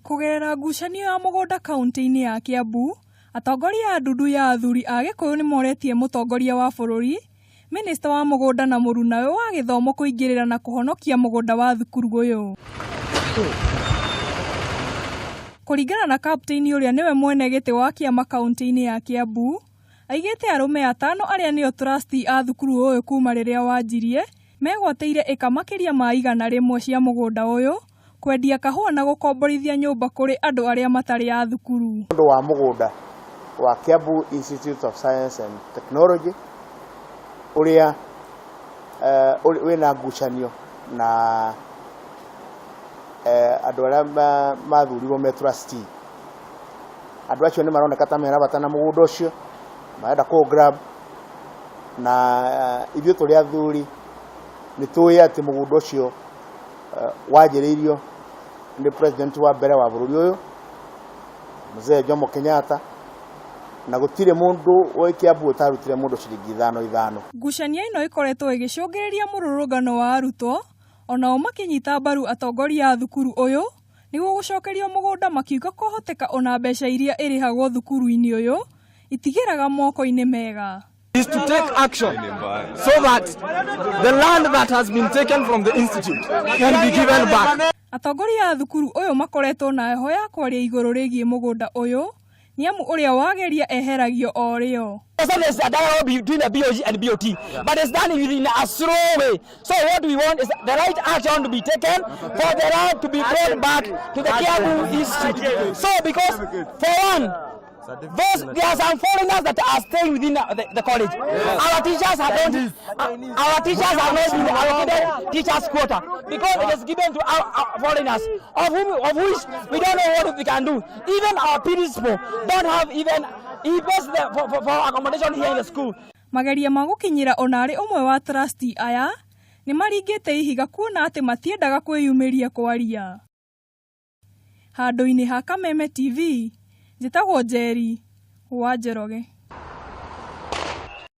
Kũgerera ngucanio ya mũgũnda kauntĩ-inĩ ya Kiambu, atongoria a ndundu ya athuri a Gĩkũyũ nĩmoretie mũtongoria wa bũrũri, mĩnĩsta wa mũgũnda na mũrunawe wa gĩthomo kũingĩrĩra na kũhonokia mũgũnda wa thukuru ũyũ. Kũringana na kaptĩini ũrĩa nĩwe mwene gĩtĩ wa kĩama kauntĩ-inĩ ya Kiambu, aigĩte arũme atano arĩa nĩo trustee a thukuru ũyũ kuma rĩrĩa wanjirie, megwatĩire ĩka makĩria ma 100 cia mũgũnda ũyũ, kwendia kahũa na gũkomborithia nyũmba kũrĩ andũ arĩa matarĩ a thukuru. Ũndũ wa mũgũnda wa Kiambu Institute of Science and Technology ũrĩa wĩna ngucanio na andũ arĩa mathurirwo me trustee. Andũ acio nĩ maroneka ta mena bata na mũgũnda ũcio, marenda kũ grab, na ithuĩ tũrĩ athuri nĩ tũĩ atĩ mũgũnda ũcio wanjĩrĩirio nĩ president wa mbere wa bũrũri ũyũ, Mzee Jomo Kenyatta, na gũtirĩ mũndũ wĩ Kiambu ũtarutire mũndũ ciringi ithano ithano. Ngucanio ĩno ĩkoretwo ĩgĩcũngĩrĩria mũrũrũngano wa arutwo onao makĩnyita mbaru atongoria a thukuru ũyũ nĩguo gũcokerio mũgũnda, makiuga kwahoteka ona mbeca iria ĩrĩhagwo thukuru-inĩ ũyũ itigĩraga moko-inĩ mega. Is to take action so that the land that has been taken from the institute can be given back. Atongoria a thukuru ũyũ makoretwo na heho ya kwaria igũrũ rĩgiĩ mũgũnda ũyũ, nĩamu ũrĩa wageria eheragio o rĩo. There's a dialogue between the BOG and BOT, but it's done in a slow way. So what we want is the right action to be taken for the land to be brought back to the Kiambu Institute. So because for one, there are some foreigners that are staying within the college. Our teachers have not, our teachers have not been allocated teachers quota because it is given to our foreigners, of which we don't know what we can do. Even our principal don't have even he pays for accommodation here in the school. Mageria ma gũkinyĩra ona arĩ ũmwe wa trustee aya nĩ maringĩte ihiga kuona atĩ matiendaga kwĩyumĩria kwaria. Handũ-inĩ ha Kameme TV, njĩtagwo Njeri wa Njoroge.